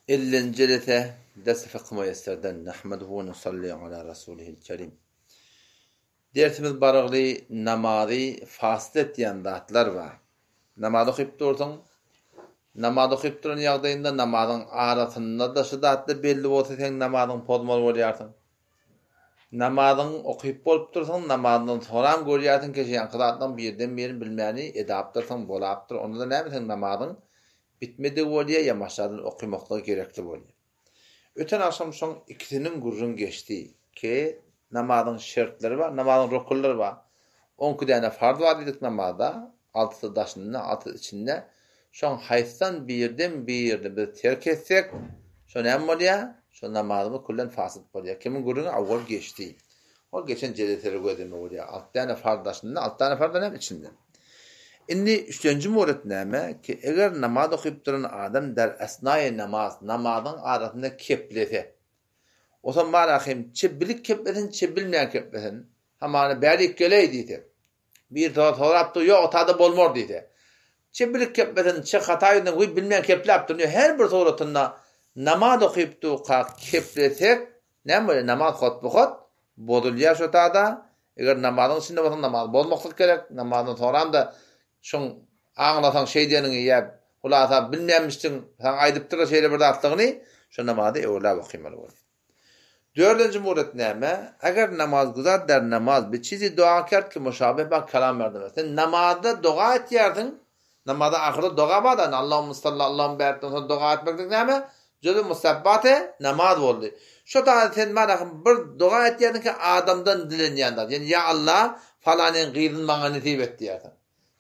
Ellinji jelese Ders-i Fykh Müýesserden Nahmeduhu we nusalli ala rasulihil kerim. Dersimiz barygly namazy fasyt etýän zatlar bar. Namaz okyp dursuň, namaz okyp duran ýagdaýyňda namazyň arasynda-da şu zatlar belli bolsa seň namazyňy pozmaly bolýarsyň. Namazyňy okyp bolup dursuň, namazdan soňram görýärsiň ki, ýaňky zatlaryň birden birini bilmäni edapdyrsyň, bolapdyr, onda-da näme seň namazyň bitmedigi bolýar ýa başlardan okymaklygy gerekli bolýar. Öten agşam şoň ikisiniň gürrüň geçdi ki, namazyň şertleri bar, namazyň rukunlary bar. Onki däne farz bar diýdik namazda, altysy daşynda, altysy içinde. Şoň haýsydan birden birini biz terk etsek, şo näme bolýar? Şo namazymyz küllen fasyt bolýar. Kimiň gürrüňi awwal geçdi. Ol geçen jeleseleri gözleme bolýar. Alty däne farz daşynda, alty däne farz näme içinde. Indi üçlenji muret näme? Ki eger namaz okyp duran adam der esnaýy namaz, namazyň arasynda keplese. Osam bar ahim, çe bilip keplesin, çe bilmän keplesin. Hamana bärik geleý diýse. Bir sowa sorapdyr, ýok, otada bolmar diýse. Çe bilip keplesin, çe hata ýüzünden goý bilmän kepläpdir. Ýa her bir suratynda namaz okyp durka keplesek, näme bolýar? Namaz hotbuhot bozulýar şo tada. Eger namazyň içinde bolsaň namaz bozmaklyk gerek. Namazdan soňram-da şoň aňlasaň şeý diýeniňi ýa hulasa bilmänmişdiň, saňa aýdypdyrlar şeýle bir zatlygyny, şo namazy öwrüläp okymaly bolýar. Dördünji muret näme? Eger namazgüzar der namaz bi çizi doga kert ki muşabih ba kelam merdeme. Sen namazda doga etýärsiň, namazda ahyrda doga bar da, Allahumma salli Allahumma barik den soň doga etmeklik näme? Jüzü musabbate namaz boldy. Şo taýda sen marahym bir doga etýärsiň ki adamdan dilenýän zat. Ýani ýa Allah falanyň gyzyny maňa nesip et diýýärsiň.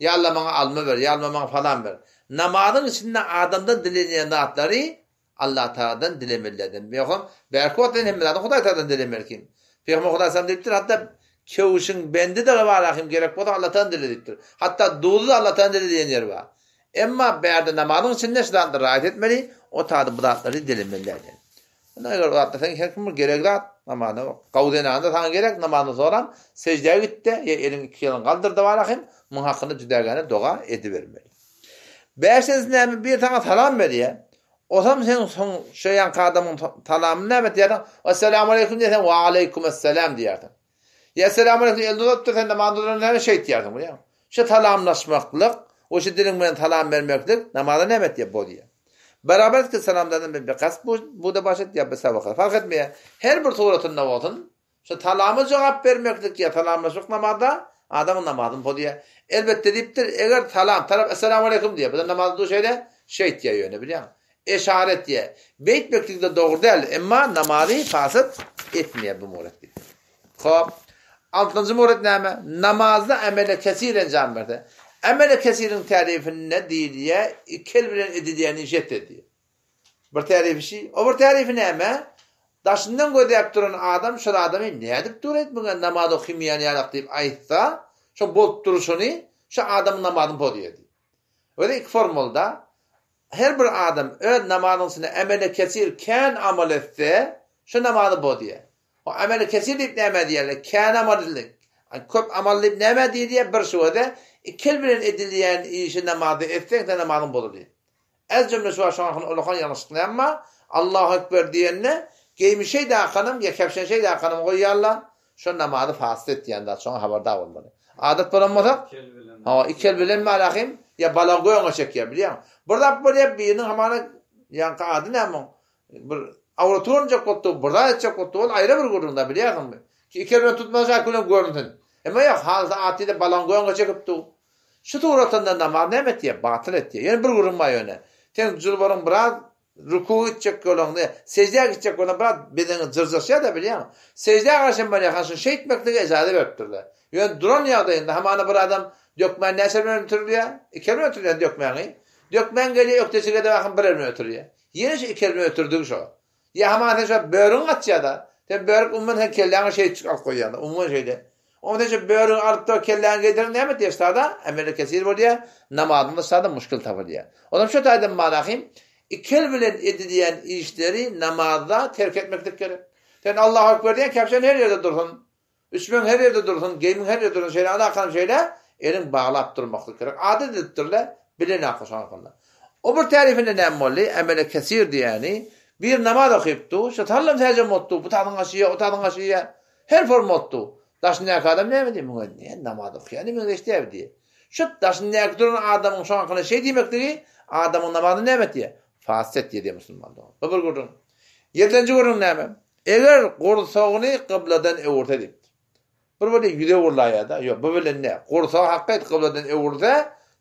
Ýa Allah maňa alma ber, ýa Allah maňa falan ber. Namazyň içinde adamdan dilenýän zatlary Allah Tagaladan dilemelilerden. Ýogsam, bärki wagt sen hemme zady Hudaý Tagaladan dilemeli kim. Pygamber Hudaý salam diýipdir, hatda kewşiň bendi-de bar ahim gerek bolsa Allah Tagaladan dile diýipdir. Hatda duzy-da Allah Tagaladan dile diýen ýeri bar. Emma bärde namazyň içinde şu zatlary raýat etmeli, o taýda bu zatlary dilemeli däl. Indi eger o zatlar seň her kim bir gerek zat, namazyna gawy zenany-da saňa gerek, namazyny soram, seždä git-de, ýa eliňi iki ýalyň galdyr-da bar ahim, muň hakynda jüdägäne doga edibermeli. Bäşinjisi näme, biri saňa salam berýär. Osam seň soň şo ýanky adamyň salamyny näme etýärsiň? Essalamu aleýkum diýseň, wa aleýkum esselam diýýärsiň. Ýa essalamu aleýkum elini uzadyp dur, sen namazda duran näme şeýtýärsiň, bilýäňmi? Şu salamlaşmaklyk we şu diliň bilen salam bermeklik namazy näme etýär? Bozýar. Beraber ki salamdan bi kast bu-da başat ýa bi sabaka. Fark etmeýär. Her bir suratynda bolsun, Şu salama jogap bermeklik ýa salamlaşmak namazda adamyň namazyny pozýar. Elbetde diýipdir, eger salam tarap Essalamu aleýkum diýýär. Bu-da namazda dur şeýle şeýtýär ýöne bilýäňmi? Eşara etýär. Beýtmeklik-de dogry däl, emma namazy fasyt etmeýär bu muret diýipdir. Hop. Altynjy muret näme? Namazda emele kesir enjam berse. Emele kesiriň tärifinde diýilýär, iki el bilen edilýän iş etse diýýär. Bir tärifi şi. O bir tärifi näme? Daşyndan gözläp duran adam şol adamy nädip dur etmeňe namaz okymýan ýalak diýip aýtsa, şo bolup durşuny şo adamyň namazyny pozýar diýip. Özi iki formulda her bir adam öz namazynyň içinde emele kesir kän amal etse, şo namazy bozýar. O emele kesir diýip näme diýýärler? Kän amal edildi. Köp amal diýip näme diýilýär? Bir şöwede iki el bilen edilýän işi namazda etseň sen namazyň bozulýar. Ez jümle şu wagt şoň hakynda ullakan ýalňyşlyk näme bar? Allahu Ekber diýende geými şeýde akanam ýa kebşeni şeýde akanam goýýarlar. Şo namazy fasyt etýän zat şoňa habardar bolmaly. Adat bolan bolsa hawa iki el bilen malahym ýa balagy göňe çekýär bilýäňmi? Bir zat bolýar biriniň hamana ýaňky ady näme oň bir awraty görünjek bolupdy bir zat etjek bolupdy ol aýra bir gürrüň da bilýärsiňmi? Iki el bilen tutmasa şa görünsün. Emma ýok halysy atdyda balagyň göňe çekip dur. Şu suratynda namaz näme etýär? Batyl etýär. Ýöne bir gürrüň bar ýöne. Sen jülbaryň biraz rukuga gitjek bolaňda, seždä gitjek bolaňda biraz bedeniň jyrjaşýar-da bilýäňmi? Seždä garşy barýarkaň şuny şeýtmeklige ejaza beripdirler. Ýöne duran ýagdaýynda hamana bir adam dökmän näçe el bilen ötürilýär? Iki el bilen ötürýär dökmäňi. Dökmän gelýär ökdeçilige-de bakyn bir el bilen ötürýär. Ýene şu iki el bilen ötürdigi şo. Ýa hamana sen şo börügiň gaçýada. Sen börük umuman sen kelläňe şeýtjik alyp goýýaňda, umuman şeýle. Onda sen şo börügi alyp da kelläňe geýdireň näme etýär ştada? Emele kesir bolýar, namazyňda ştada muşkil tapylýar. Onam şo taýdan manahym iki el bilen edilýän işleri namazda terk etmeklik gerek. Sen Allahu ekber diýen kebşen her ýerde dursun. Üçmeň her ýerde dursun, geýmiň her ýerde dursun, şeýle alakam şeýle eliň baglap durmaklyk gerek. Adat edipdirler. Bilenok şoň hakynda. O bir tärifinde näme boldy? Emele kesir diýýäni, bir namaz okypdy, şo sallam säjem bolupdy, bu tazyň aşy ýa, o tazyň aşy ýa, her form bolupdy. Daşyndaky adam näme diýýär, muňa ne namaz okaýany meňzeş däl diýýär. Şu daşyndaky duran adamyň şoň hakynda şeý diýmekligi adamyň namazyny näme etýär? Fasyt etýär diýýär musulman dogan. Bu bir gürrüň. Ýedinji gürrüň näme? Eger gursagyny kybladan öwürse diýipdir. Bir bolýa ýüze öwrülaýada, ýok, bu bilen nä? Gursagy hakyt kybladan öwrülse,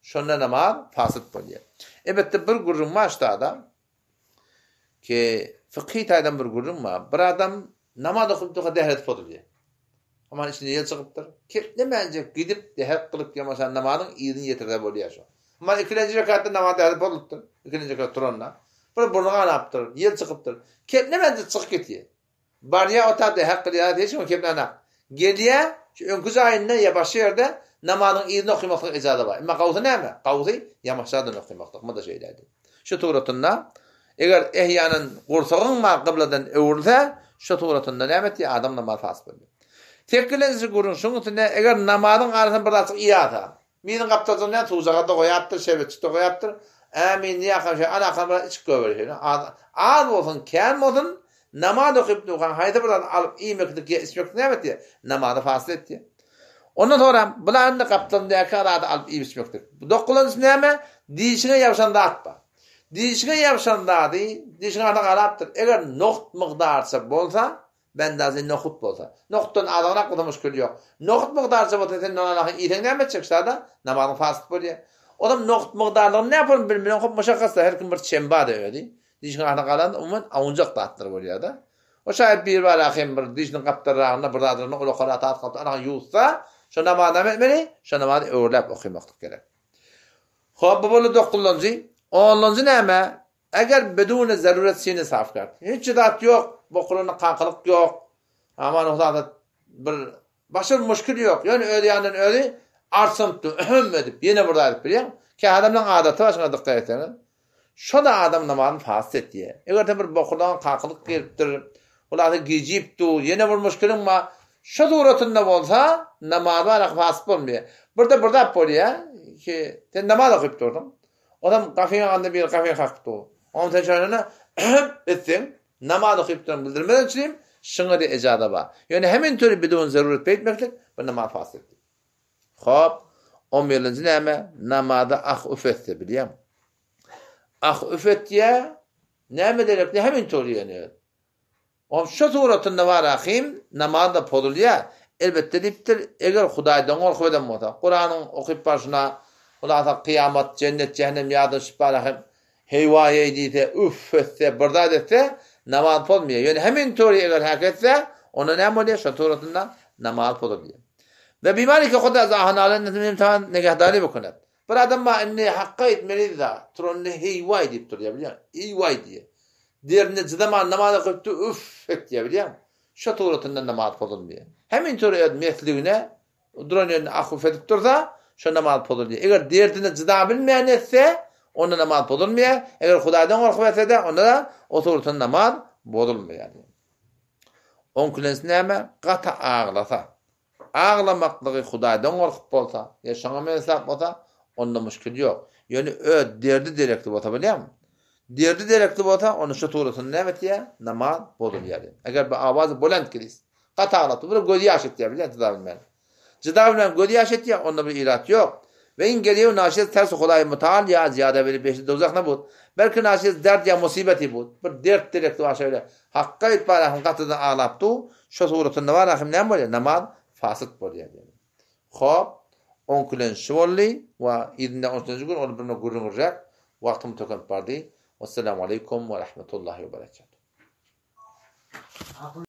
şonda namaz fasyt bolýar. Elbetde bir gürrüň bar ştada, ki fykhy taýdan bir gürrüň bar. Bir adam namaz okyp durka dähreti pozulýar. Aman içinde ýel çykypdyr. Keplemänjek gidip dähret kylyp ýamaşan namazyň yzyny ýetirse bolýar şo. Aman ikilenji rekatda namaz dähreti pozulypdyr. Ikilenji rekat turanda. Bir burny ganapdyr, ýel çykypdyr. Keplemänjek çykyp gitýär. Barýa otagda hak kylýar, hiç kim keplänak. Gelýä, şu öňki jaýynda ýa başga ýerde namazyň yzyny okymaklyk ejaza bar. Emma gawsy näme? Gawsy ýamaşjadan okymaklyk. Munda şeýledir. Şu suratynda eger ehýanan gursagyň bar gybladan öwrülse, şu suratynda näme etýär? Adam namaz fasyt bolýar. Sekizinji gürrüň şuň üstünde eger namazyň arasynda bir zatjyk iýasa, Miniň gapdalynda näme suwjagaz-da goýapdyr, şerbetjik-de goýapdyr. Ämin diýýärkäm şeý anakam biraz içip goýberýär şeýle. Az, az bolsun, kän bolsun, namaz okyp durkaň haýsy bir zady alyp iýmeklik ýa içmeklik näme etýär? Namazy fasyt etýär. Ondan soňra bular indi gapdalyndaky zady alyp iýip içmeklik. Bu dokulanjysy näme? Dişiňe ýapyşan zat bar. Dişiňe ýapyşan zady dişiň arasynda galapdyr. Eger nohut mukdarça bolsa, Bendazy nohut bolsa. Nohutdan azagrak bolsa muşkil ýok. Nohut mukdarça bolsa sen nanahy iýseň näme etjek şada? Namazyň fasyt bolýar. Olam nohut mukdarlygyny näpolun bilmelen hop muşakgasda her kim bir çen barda özi. Dişiň ahyna galan umuman awunjak zatlar bolýar-da. O şaýat bir bara hem bir dişiniň gapdalragynda bir zadyrynda ulakara zat galypdyr anahy ýuwutsa şo namazy näme etmeli? Şo namazy öwürläp okymaklyk gerek. Hop bu boldy dokuzynjy. Onunjy näme? Eger biduni zaruret seni saf kert. Hiç zat ýok, bokulanda kakylyk ýok. Aman Huda bir başga bir muşkil ýok. Ýöne öz ýanyndan özi arçynypdy, öhm edip, ýene bir zat edip bilýäň. Kä adamlaryň adaty bar, şuňa dykgat etseňiz. Şo-da adam namazyny fasyt etýär. Eger sen bir bokuldaňa kakylyk gelipdir, hulasa gijip dur, ýene bir muşkiliň bar. Şo suratynda bolsa, namaz bar, fasyt bolmaýar. Birde bir zat bolýar ki, sen namaz okyp durdyň. Onam gapyň aganda biri gapyny kakyp dur. Onam sen şonda etseň, namaz okyp duran bildirmeden üçin şuňa-da ejaza bar. Ýöne hemen töri bidun zaruret beýtmeklik bu namaz fasyt etdi. Hop, on birinji näme? Namaza ah-üf etse bilýäňmi? Ah-üf etýä, näme derekli hemen töri ýöne. Oň şu suratynda bar ahim, namaz-da pozulýar. Elbetde diýipdir, eger Hudaýdan gorkup eden bolsa, Kuranyň okyp barşyna, hulasa kyýamat, jennet, jähennem ýadyna düşüp bar ahim, heý-waý-eý diýse, üff etse, bir zat etse, namaz pozmaýar. Ýöne hemin töri eger häk etse, onda näme bolýar? Şo suratynda namaz pozulýar. We bimari ki Huda zahan alen imtihan negehdari bikunet. Bir adam bar indi hakga etmeli-da, turanda heý-waý diýip durýar, bilýäňmi? Eý-waý diýýär. Derdine çydaman namaz okypdy, üff etýär, bilýäňmi? Şo suratynda namaz pozulmaýar. Hemin tur öz mesligine duran ýerinde ah-üf edip dursa, şo namaz pozulýar. Eger derdine çydabilmän etse, onda namaz pozulmaýar. Eger Hudaýdan gorkup etse-de, onda-da o suratynda namaz bozulmaýar. Oňkilensi näme? Gaty aglasa. Aglamaklygy Hudaýdan gorkup bolsa, ýa şoňa meňzeş bolsa, onda muşkil ýok. Ýöne öz derdi derekli bolsa bolýarmy? Derdi derekli bolsa, onda şu suratynda näme etýär? Namaz bozulýar. Eger bir awazy bolent giris, gaty aglapdyr, bir gözi ýaş etýär, bilýän jyda bilmän. Jyda bilmän gözi ýaş etýär, onda bir irat ýok. Ve in geliyor naşiz ters Hudaý mutal ýa zyýada beri beşli dowzah nabut. Belki naşiz dert ýa musibeti but. Bir dert derekli bar şeýle. Hakga aýyp bar ahym gatydan aglap dur. Şo suratynda bar ahym näme bolýar? Namaz fasyt bolýar diýýär. Hop, oňkilen şu boldy we yzynda on üçünji gün ol birine gürrüň urjak. Wagtym tükenip bardy. Wessalamu aleýkum we rahmetullahi we berekatuh.